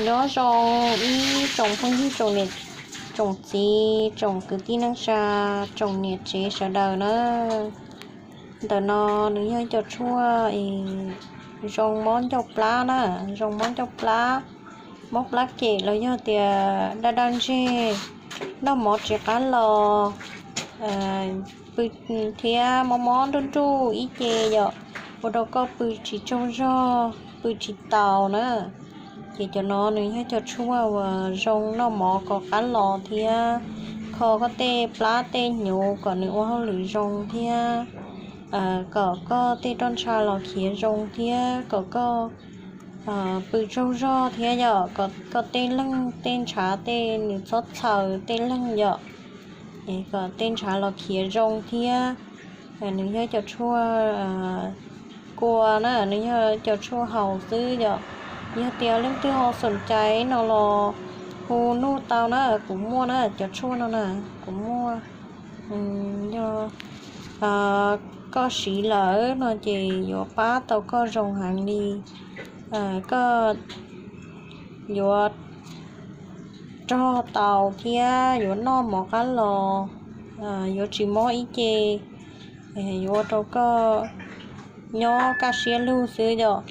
Nyob zoo ib tsoom phooj ywg, tsoom niam tsoom txiv, tsoom kwv tij neej tsa, tsoom niam tsev sawv daws na. Ntawm no nws yog cov tshuaj es zoo mob ncauj plab na, zoo mob ncauj plab, mob plab kem los yog tias daj daj ntseg, noj mov tsis qab los, pw thiab mob mob nruj nruj ib ce yom, ua rau koj pw tsis tsaug zog, pw tsis taus na. Ces cov no nws yog cov tshuaj uas zoo noj mov kom qab los thiab kho koj tej plab tej hnyuv kom nws ua hauj lwm zoo thiab kom koj tej roj ntsha los khiav zoo thiab kom koj pw tsaug zog thiab yom, kom koj tej leeg tej ntshav tej nws txhob txhaws tej leeg yom. Es kom tej ntshav los khiav zoo thiab. Nws yog cov tshuaj kua na, nws yog cov tshuaj haus xwb yom. Yog tias leej twg ho xoom cai no los hu Nuj Tau na, kuv muaj na, cov tshuaj no na, kuv muaj. Yog koj siv lawm no ces yuav pab tau koj zoo heev li. Koj yuav rog tau thiab yuav noj mov qab los, yuav tsis mob ib ce, yuav ua rau koj nyob kaj siab lug xwb yom.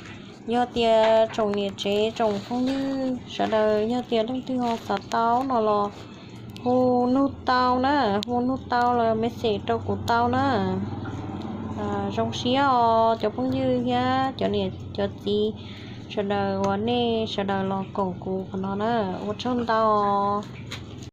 Yog tias tsoom niam tsev tsoom phooj ywg sawv daws, yog tias leej twg ho xav tau no los hu Nuj Tau na, hu Nuj Tau los message rau kuv tau na. Zoo siab os cov phooj ywg thiab cov niam cov txiv sawv daws uas nej sawv daws los koom kuv qhov no na, ua tsaug ntau.